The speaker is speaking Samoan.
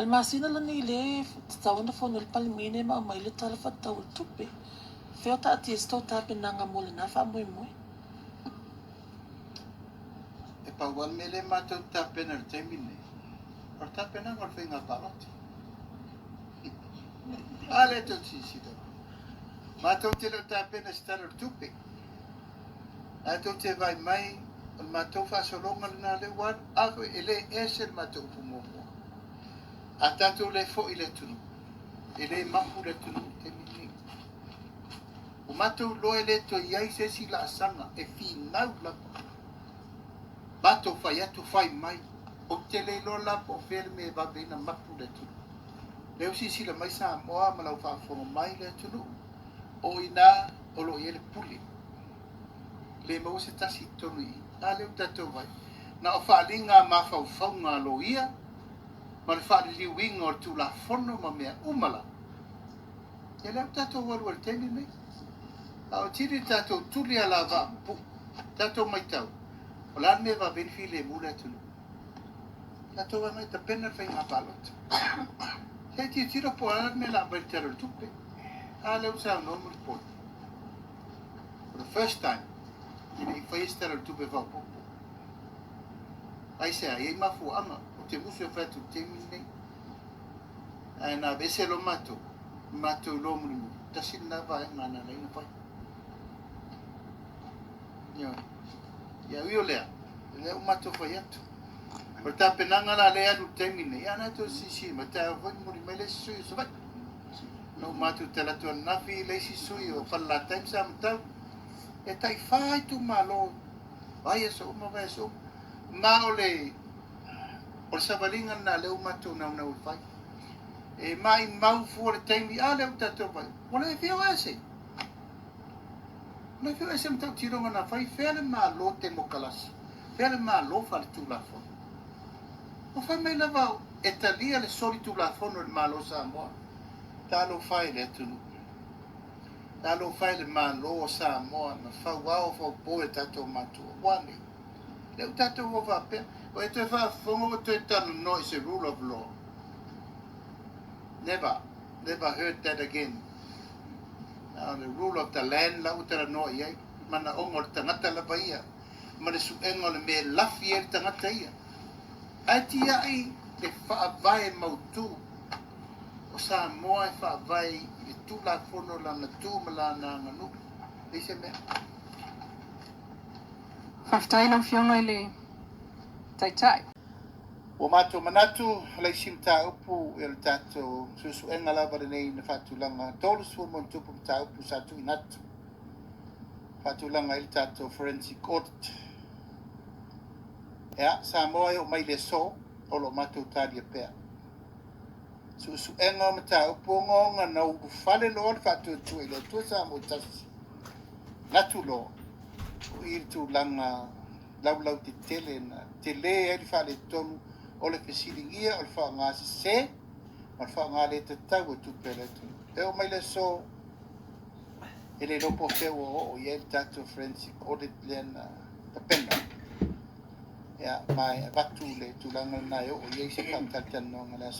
O le masina lenei lea e tatau ona fono ai le Palemene ma aumai le Tala Faatatau o le Tupe. Fea o taatia ai se tou tapenaga mo lena faamoemoe? E pau lava le mea lea matou te tapena i le taimi lenei, o le tapenaga o le faiga palota. A lea tou te silasila mai. Matou te le o tapena i se Tala o le Tupe. Ae tou te vaai mai, o le matou faasologa lena lea ua alu. A foi e le ese le matou upu muamua. A tatou le foi i le atunuu, e le mapu le atunuu i le taimi lenei. Ua matou iloa e le toe i ai se isi laasaga e finau lava. Matou fai atu fai mai, ou te le iloa la po o fea le mea e vave ai ona mapu le atunuu. Lea ua silasila mai Samoa ma lau faafofoga mai le atunuu, o i ina o lo o i ai le pule. Le maua se tasi i totonu i i. A lea ua tatou vaai, na o faaaliga a mafaufauga a loia ma le faaliliuina o le Tulafono ma mea uma lava. Ia lea ua tatou alu ai i le taimi lenei. A o tili le tatou tuli alavaa pupuu, tatou matau, o le a le mea e vave ai ona filemu le atunuu? Tatou agai e tapena le faiga palota. Se i tilotilo po o le a le mea o le a aumai i le Tala o le Tupe. A lea ua saunoa Mulipola, for the first time, e le i faia se Tala o le Tupe faaopoopo. Aisea? E i ai mafuaaga. Ou te musu e fai atu i le taimi lenei. Ae na aveese loa matou, matou iloa mulimuli, tasi lena vaega na ala ai ona fai. Ioe. Ia ui o lea, lea ua matou fai atu. O le tapenaga la lea e alu i le taimi lenei, ia na tou silasila mai, taeao foi momoli mai le isi sui o Savaii. Na ou matou tala atu ananafi le isi sui o Falelatai ma Samatau, e tai fa itumalo, vaiaso uma, vaiaso uma. Ma o le O le savaliga lena lea ua matou naunau e fai. E maimau fua le taimi, a lea ua tatou vaai, ua le fia o ese. Ua le fia o ese matautiloga na fai, fea le Malo temokalasi, fea le Malo faaletulafono. Ua fai mai lava e talia le solitulafono e le Malo o Samoa. Talofa e i le atunuu. Talofa e i le Malo o Samoa na fauao faupo e tatou matua. Ua a nei? Lea ua tatou o faapea, o e toe faafofoga ua toe talanoa i se rule of law. Never, never heard that again. Na o le rule of the land la ua talanoa i ai, manaoga o le tagata lava ia, ma le suega o le mea e lafi ai le tagata ia. Ae tiai le faavae mautu o Samoa e faavae i le Tulafono lana tu ma lana aganuu. Leai se mea. Faafetai lau Afioga i le Taitai. Ua matou manatu o le isi mataupu o le tatou suesuega lava lenei na faatulaga 30 ma mataupu sa tuuina atu faatulaga ai le tatou forensic audit. Ia, Samoa e oo mai i le aso o lo o matou talia pea. Suesuega o mataupu ogaoga na ulufale loa le faatuatua i le Atua Samoa tasi, manatu loa, o i le tulaga laulautetele na tele ai le faaletonu o le fesiligia o le faaaoga sese ma le faaaoga le tatau o tupe a le atunuu. E oo mai le aso, e le iloa po o fea ua oo i ai le tatou forensic audit lea na tapena. Ia, ma e avatu le tulaga lena e oo i ai se faatalatalanoaga i le aso.